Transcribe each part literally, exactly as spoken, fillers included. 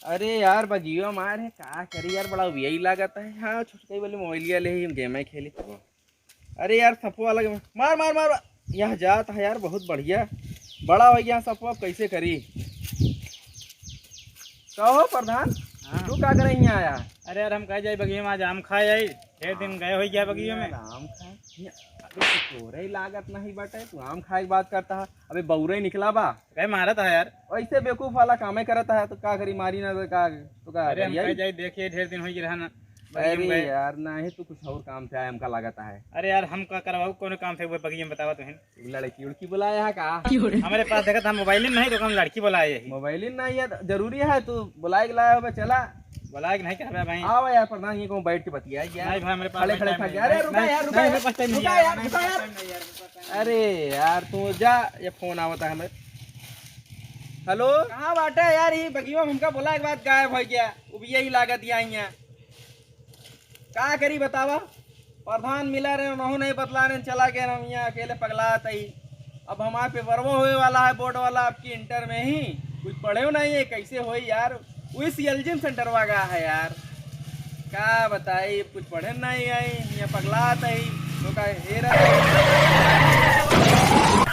अरे यार, बगियो मार है, का करी यार, बड़ा उबियाई लागत है। हाँ, छोटकाई वाली मोबाइलिया ले ही, हम गेम खेली। अरे यार, सपो वाला गेम, मार, मार, मार, मार। यह जात है यार, बहुत बढ़िया। बड़ा हो गया सपो, अब कैसे करी? कहो प्रधान, हाँ। तू का करे यहाँ आया? अरे यार, हम कहे जाई बगिया में आज आम खाए आई, ढेर दिन गए हो गया बगिया में। यार, आम खाए? अबे, तोरे लागत नहीं बाटे, तू आम खाए की बात करता है। अबे, बौरे निकला बा। कहे मारत है यार। वैसे बेवकूफ वाला कामे करत है, तो का करी, मारी ना तो का, तो का अरे हम करिया? कहे जाई, देखिए, ढेर दिन हो गया रहा ना। अरे बगिया में गए। यार, नहीं, तू कुछ और काम से आया, हमका लागत है। अरे यार, हम का करवाऊ, कौन काम से हुए बगिया में, बतावा तो है। तू लड़की उड़की बुलाया है का? हमारे पास देखत हम मोबाइल नहीं, तो हम लड़की बुलाए ही। मोबाइल नहीं है, जरूरी है, तू बुलाए के लाया होबे, चला। बुलाए के नहीं कहबे भाई। आवा यार प्रधान, ये कहूँ बैठ के बतिया यार। नहीं भाई, हमारे पास खड़े नहीं खड़े time थक है। गया। अरे नहीं, रुका नहीं, यार, रुका नहीं, यार, हमारे पास time नहीं यार, हमारे पास time नहीं यार, हमारे पास time नहीं यार। अरे यार, तू जा, ये फोन आवत है हमें। हेलो, कहाँ बाटे यार? ये बगिया में हमका बोला के बाद गायब हो गया। उबिया ही लागत यहाँ। का करी बतावा, प्रधान मिला रहे, वहू नहीं बतला रहे, चला गए, हम यहाँ अकेले पगलात ही। अब हमारे पेपरवा होए वाला है बोर्ड वाला, आपकी इंटर में ही कुछ पढ़े नहीं है, कैसे होई यार? वही सी एल जी में सेंटरवा गया है यार, का बताई, कुछ पढ़े नहीं आई, यहाँ पगलात ही, तो का हेरा।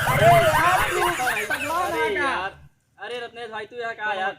अरे यार, तू पगला ना का? अरे रत्नेश भाई, तू यहाँ का यार?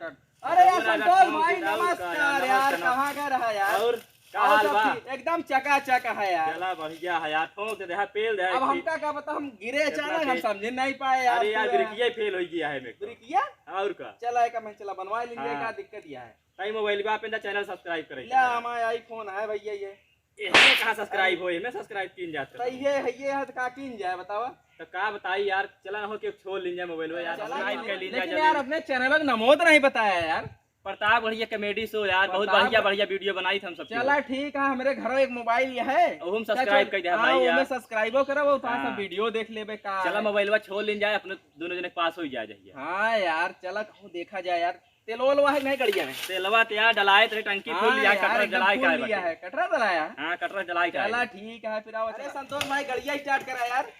अरे यार, फोन लगा, संतोष फोन भाई, के डाल का नमस्कार यार, यार, नमस्कार। कहाँ का रहा यार? और का और हाल सब बा? ठीक? एकदम चकाचक है यार। चला बढ़िया है यार, ठोक दे दे, हाँ, पेल दे, अब ठीक। हमका का बता, हम गिरे चला अचानक, हम ठीक। समझे नहीं पाए यार, अरे यार, पूरा। ब्रेकिया फेल हो गया है मेरे को। ब्रेकिया? और का? चला, एक हम चला बनवा लेंगे, हाँ। का दिक्कत यह है? ताई मोबाइल पे आप इनका चैनल सब्सक्राइब करेंगे। ले, हमारा आईफोन है भैया ये। एहमे कहाँ सब्सक्राइब हो, एहमे सब्सक्राइब कीन जात तो है। ये है, ये है तो का कीन जाए बतावा? तो का बताई यार, चला ना हो कि छोड़ लीन जाए मोबाइल में यार, चला सब्सक्राइब लीन कर जाए। लीन जाए लेकिन जल्दी। यार अपने चैनल का नमोद नहीं बताया यार। प्रताप बढ़िया कॉमेडी शो यार, बहुत प्रताप बढ़िया बढ़िया वीडियो बनाई थे हम सब चला लोग। ठीक है, हमरे घरों एक मोबाइल ये है। ओहू में सब्सक्राइब कर दे हाँ, भाई यार। ओमे सब्सक्राइबो करब और थोड़ा सा हाँ। वीडियो देख लेबे का चला है। मोबाइलवा छोड़ लीन जाए, अपने दोनों जने के पास हो ही जाए जहिया। हाँ यार, चला कहूँ देखा जाए यार। तेलवा वेलवा है कि नहीं गड़िया में? तेलवा तो यार डलाए तेरे टंकी हाँ फुल लिया, यार, कटरा एकदम जलाए फुल का है लिया बाकी। है। कटरा डलाया? हाँ, कटरा जलाए का चला है। ठीक है, फिर आओ। अरे संतोष भाई, गड़िया स्टार्ट करा यार।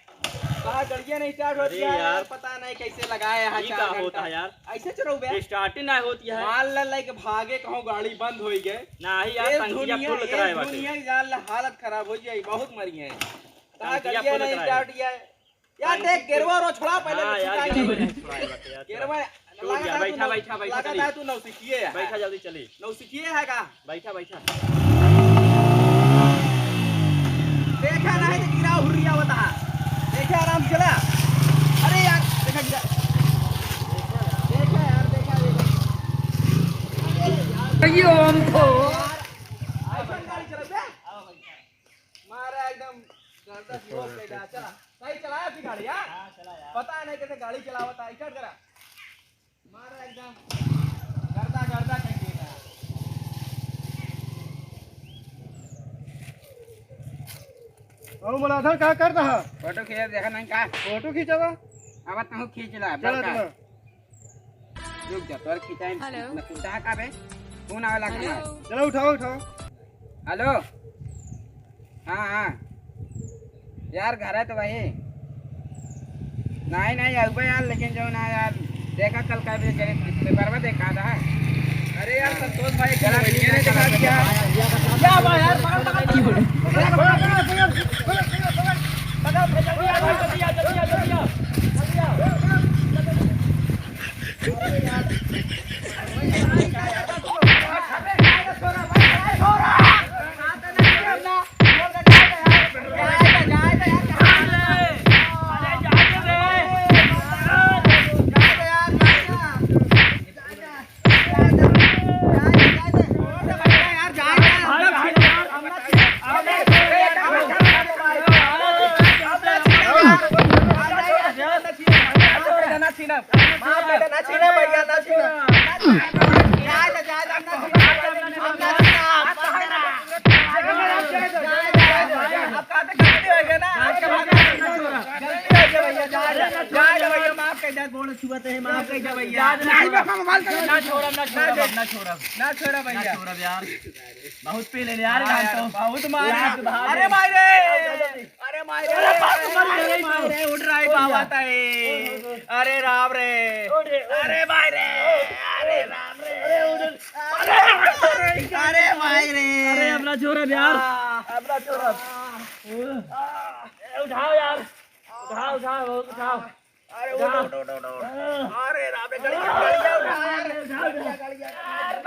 कहा गड़िया नहीं स्टार्ट होती अरे है यार। यार, पता नहीं कैसे लगाए है ई चार का होता घंटा। है यार? ऐसे चलाऊ बे। स्टार्ट ही ना होती है। माल ल लेके भागे कहूँ गाड़ी बंद होई गए। ना ही यार, ए टंकिया दुनिया, फुल ए कराए बाटे। दुनिया की जान ले हालत खराब हो जाई, बहुत मरी है। कहा टंकिया गड़िया फुल नहीं कराए। स्टार्ट किया है। यार देख, गेरुआ रो छोड़ा पहले हाँ, तो यार, छुटा गेरुआ ही। रो छोड़ा है, बस यार, गेरुआ छोड़ा। छोड़ लगा दिया, था बैठा, तू नौ-, बैठा, बैठा, लगा चली। था तू नौसिखिए है। बैठा, जल्दी चली। नौसिखिए है का? बैठा, बैठा। देखा ना है तो गिरा हुर्रिया होता है। देखा आराम से चला। अरे यार, देखा गिरा। देखा यार, देखा, देखा। अरे यार। ये हम को। यार, ऐसा गाड़ी चला बे। मारा एकदम गर्दा से होश कैदा। चला, सही चलाया थी गाड़ी, हाँ? हाँ, चला यार। पता नहीं कैसे गाड़ी चलावता, स्टार्ट करा। मारा एकदम गर्दा, गर्दा कर दिया। अहो, मलाधर, का करता है? फोटो खींचा, देखा नहीं का? फोटो खींचा था? अब तू खींच ला, चला, बड़का। चला। रुक जा, तोर खिंचाई हेलो। न कुत्ता का बे? फोन आवेला हेलो। खाना। चलो, उठाओ, उठाओ। हेलो। हाँ, हाँ। यार, घर है तो भाई। नहीं, नहीं, अब यार, लेकिन जो ना यार, देखा कल का भी तेरे पेपर में देखा था। अरे यार, संतोष भाई, चला, ठीक है, देखा क्या? क्या हुआ यार? पकड़, पकड़, पकड़। पकड़, पकड़, पकड़। पकड़, पकड़, जल्दी आ, जल्दी आ, जल्दी आ, जल्दी आ। गोड़ छुअत है, माफ कर दे भैया। नहीं, बाबा, मोबाइल कर। ना छोड़ब, ना छोड़ब, ना छोड़ब। ना छोड़ब भैया। ना छोड़ब यार। बहुत पी ले यार, हाँ यार, तो। बहुत मार यार, भाग। अरे माई रे, अरे माई रे, अरे माई रे, अरे माई रे, उठ रहा है बाबा ताई। अरे राम रे, अरे माई रे, अरे राम रे। अरे भाई रे। अरे अपना छोरा यार। अपना छोरा। उठाओ यार, उठाओ, उठाओ, उठाओ। अरे उठ, उठ, उठ, उठ, उठ। अरे राम रे, गड़िया, गड़िया उठा यार। गड़िया, गड़िया। अरे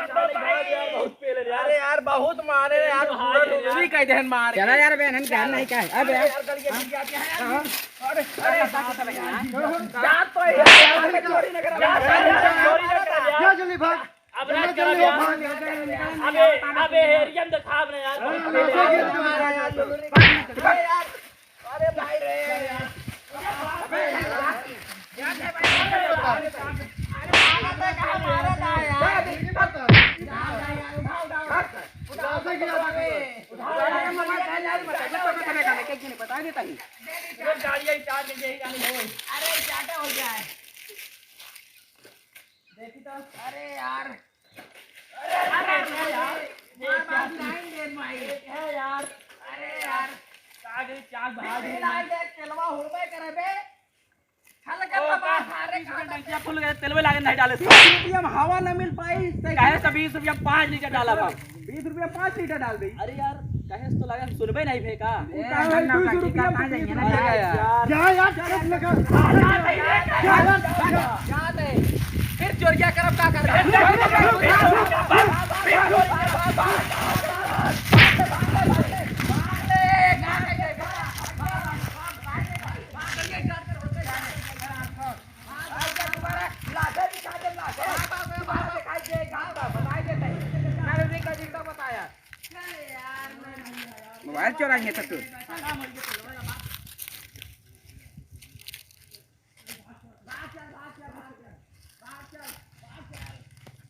बहुत पेले रे यार। अरे यार, बहुत मारे रे यार, पूरा लुच्ची कह देहन मार के। चला यार बे, हम ध्यान नहीं का है। अबे अरे यार, गड़िया गिर जाती है यार। अरे, अरे, बात तो है यार। जा तो यार, चोरी न करा। जा, जा, जा, चोरी न करा यार। जा जल्दी भाग। अब ना जल्दी करा यार। भाग, जल्दी निकल। अबे, अबे, एरियन दिखाब ना यार। अरे भाई रे। अरे यार। अरे, अरे, अरे, अरे, ये बार, बार क्या? Nine दे भाई। ये क्या है यार? अरे यार। आगे चाक भाग गई। तेलवा होबे करे बे। ओ, का? सारे बीस रुपया टंकिया फुल गए, तेलवे लागे नहीं डाले। बीस रुपया में हवा न मिल पाई, सही। काहे से बीस रुपया पाँच लीटर डाला बा? बीस रुपया पाँच लीटर डाल दे। अरे यार, कहे से तो लगा, सुनबे नहीं भे का? ए, हम ना दो सौ रुपया में बीस रुपया। अरे यार। जा यार, चल लगा। जा यार, जा यार। फिर चोरिया करब का कर? मोबाइल चोराइए तो तू।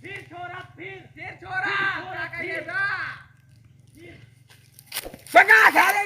फिर छोरा, फिर, फिर छोरा। पकड़, साले।